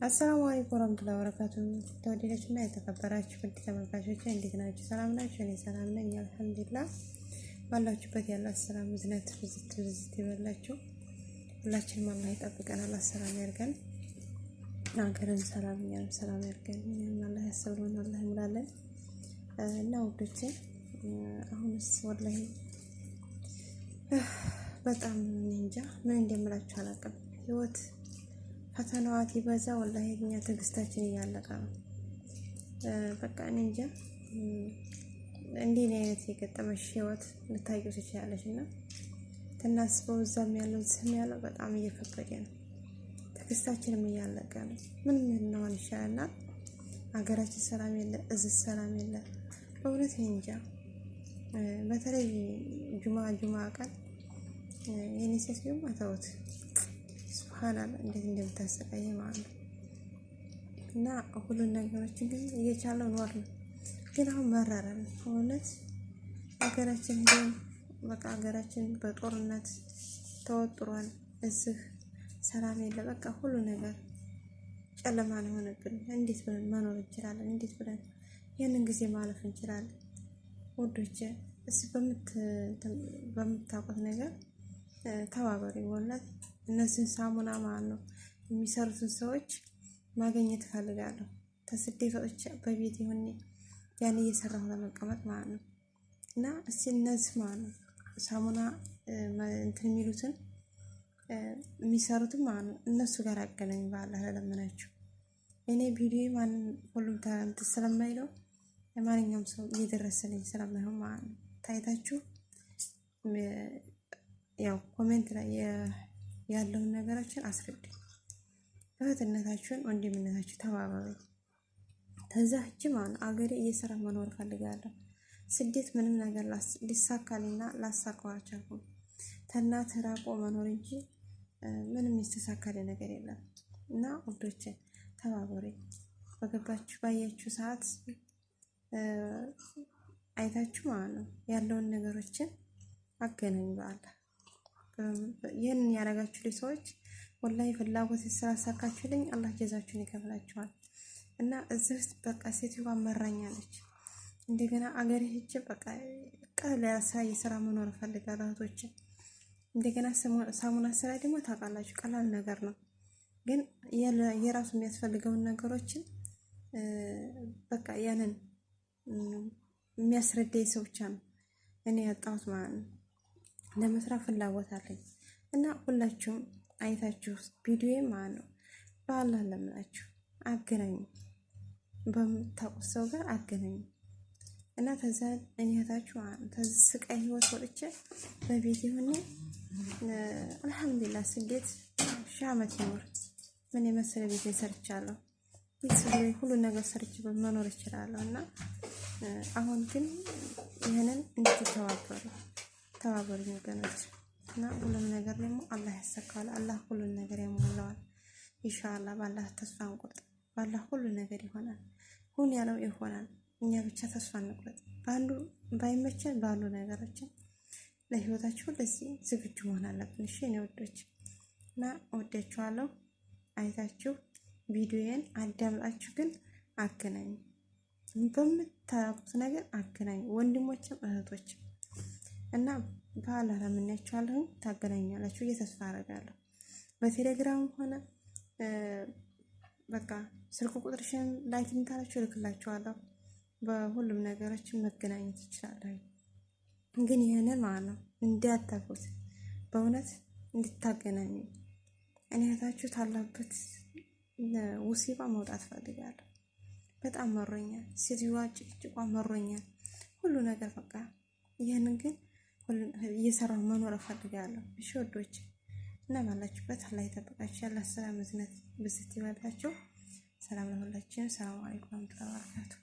አሰላሙ አለይኩም ወራህመቱላሂ ወበረካቱ። ተወደዳችሁና የተከበራችሁ ውድ ተመልካቾች እንዴት ናችሁ? ሰላም ናችሁ? እኔ ሰላም ነኝ አልሐምዱሊላህ። ባላችሁበት ያለ ሰላም እዝነት ብዝት ብዝት ይበላችሁ። ሁላችንም አላህ ይጠብቀን፣ አላህ ሰላም ያርገን፣ ሀገርን ሰላም እኛንም ሰላም ያርገን። እኛንም አላህ ያሰብነውን አላህ ይሙላለን። እና ውዶቼ አሁንስ ወላሂ በጣም እንጃ ምን እንደምላችሁ አላውቅም። ህይወት ፈተናዋት ይበዛ ወላሂ እኛ ትዕግስታችን እያለቀ ነው። በቃ እኔ እንጃ እንዲህ አይነት የገጠመሽ ህይወት ልታየው ትችላለች። እና ትናስበው እዛም ያለው እዚህም ያለው በጣም እየከበደ ነው። ትዕግስታችንም እያለቀ ነው። ምን ምንሆን ይሻለናል? ሀገራችን ሰላም የለ፣ እዚህ ሰላም የለ። በእውነት እኔ እንጃ። በተለይ ጁማ ጁማ ቀን የኔ ሴትዮማ ተውት፣ ሱብሃንአላህ እንዴት እንደምታሰቃይ ማለት ነው። እና ሁሉን ነገሮችን ግን እየቻለው ኖር ነው። ግን አሁን መረረን እውነት ሀገራችን ሄደን በቃ ሀገራችን በጦርነት ተወጥሯል። እዚህ ሰላም የለ። በቃ ሁሉ ነገር ጨለማ ነው የሆነብን። እንዴት ብለን መኖር እንችላለን? እንዴት ብለን ይህንን ጊዜ ማለፍ እንችላለን? ውዶቼ እስኪ በምታውቁት ነገር ተባበሩ። ወላሂ እነዚህን ሳሙና ማለት ነው የሚሰሩትን ሰዎች ማግኘት እፈልጋለሁ። ተስደት ወጥቼ በቤት ይሁን ያን እየሰራሁ ለመቀመጥ ማለት ነው። እና እስኪ እነዚህ ማለት ነው ሳሙና እንትን የሚሉትን የሚሰሩትን ማለት ነው እነሱ ጋር አገናኝ። በአላህ ለለመናችሁ እኔ ቪዲዮ ማንም ሁሉም እንትን ስለማይለው ለማንኛውም ሰው እየደረሰልኝ ስለማይሆን ማለት ነው ታይታችሁ ያው comment ላይ ያለውን ነገራችን አስረዱ። እህትነታችሁን ወንድምነታችሁ ተባበሩ። ተዛ እጅ ማለት ነው አገሬ እየሰራ መኖር እፈልጋለሁ። ስደት ምንም ነገር ሊሳካልና ላሳካው አልቻልኩም። ተናት ራቆ መኖር እንጂ ምንም የተሳካለ ነገር የለም። እና ውዶቼ ተባበሩ። በገባችሁ ባያችሁ ሰዓት አይታችሁ ማለት ነው ያለውን ነገሮችን አገናኙ። በአላህ ይህንን ያደረጋችሁ ሰዎች ወላሂ ፍላጎት ስላሳካችሁልኝ አላህ ጀዛችሁን ይከፍላችኋል። እና እዚህ ውስጥ በቃ ሴትዮዋ መራኛለች። እንደገና አገሬ ሄጄ በቃ ቀለል ያለ ስራ እየሰራ መኖር እፈልጋለሁ እህቶቼ። እንደገና ሳሙና ስራ ደግሞ ታውቃላችሁ ቀላል ነገር ነው፣ ግን የራሱ የሚያስፈልገውን ነገሮችን በቃ ያንን የሚያስረዳኝ ሰው ብቻ ነው እኔ ያጣሁት ማለት ነው። ለመስራት ፍላጎት አለኝ እና ሁላችሁም አይታችሁ ቪዲዮ ማለት ነው በአላህ ለምናችሁ አገናኙ፣ በምታውቁት ሰው ጋር አገናኙ እና ተዛ እኔ እህታችሁ ማለት ነው ተዚ ስቃይ ህይወት ወጥቼ በቤት ይሁን አልሐምዱሊላህ። ስደት ሺህ ዓመት ይኖር ምን የመሰለ ቤት ሰርቻለሁ። ቤት ሁሉ ነገር ሰርቼ መኖር እችላለሁ። እና አሁን ግን ይህንን እንድትተባበሩ ተባበሩ ወገኖች። እና ሁሉም ነገር ደግሞ አላህ ያሳካዋል። አላህ ሁሉን ነገር ያሟላዋል። ኢንሻአላህ በአላህ ተስፋ አንቆርጥ። በአላህ ሁሉ ነገር ይሆናል። ሁን ያለው ይሆናል። እኛ ብቻ ተስፋ አንቁረጥ። በአንዱ ባይመቸን በአንዱ ነገሮችን ለህይወታችሁ ለዚህ ዝግጁ መሆን አለብን። እሺ እኔ ወዶች እና ወዳችኋለሁ። አይታችሁ ቪዲዮዬን አዳምጣችሁ ግን አገናኙ፣ በምታውቁት ነገር አገናኙ፣ ወንድሞችም እህቶችም እና በኋላ ለምናችኋለሁ ታገናኛላችሁ እየተስፋ አደርጋለሁ። በቴሌግራም ሆነ በቃ ስልክ ቁጥርሽን ላይክ እንታላችሁ እልክላችኋለሁ። በሁሉም ነገሮችን መገናኘት ይችላል። ግን ይህንን ማለት ነው እንዲያታፉት በእውነት እንድታገናኙ እኔ እህታችሁ ታላበት ውሲባ መውጣት ፈልጋለሁ። በጣም መሮኛል። ሴትዮዋ ጭቅጭቋ መሮኛል። ሁሉ ነገር በቃ ይህንን ግን እየሰራሁ መኖር እፈልጋለሁ። እሺ ወዶች እና ባላችሁበት አላህ ይጠብቃችሁ። ያለ ሰላም እዝነት ብዝት ይበላችሁ። ሰላም ለሁላችን። ሰላም አለይኩም ወራህመቱላሂ ወበረካቱ።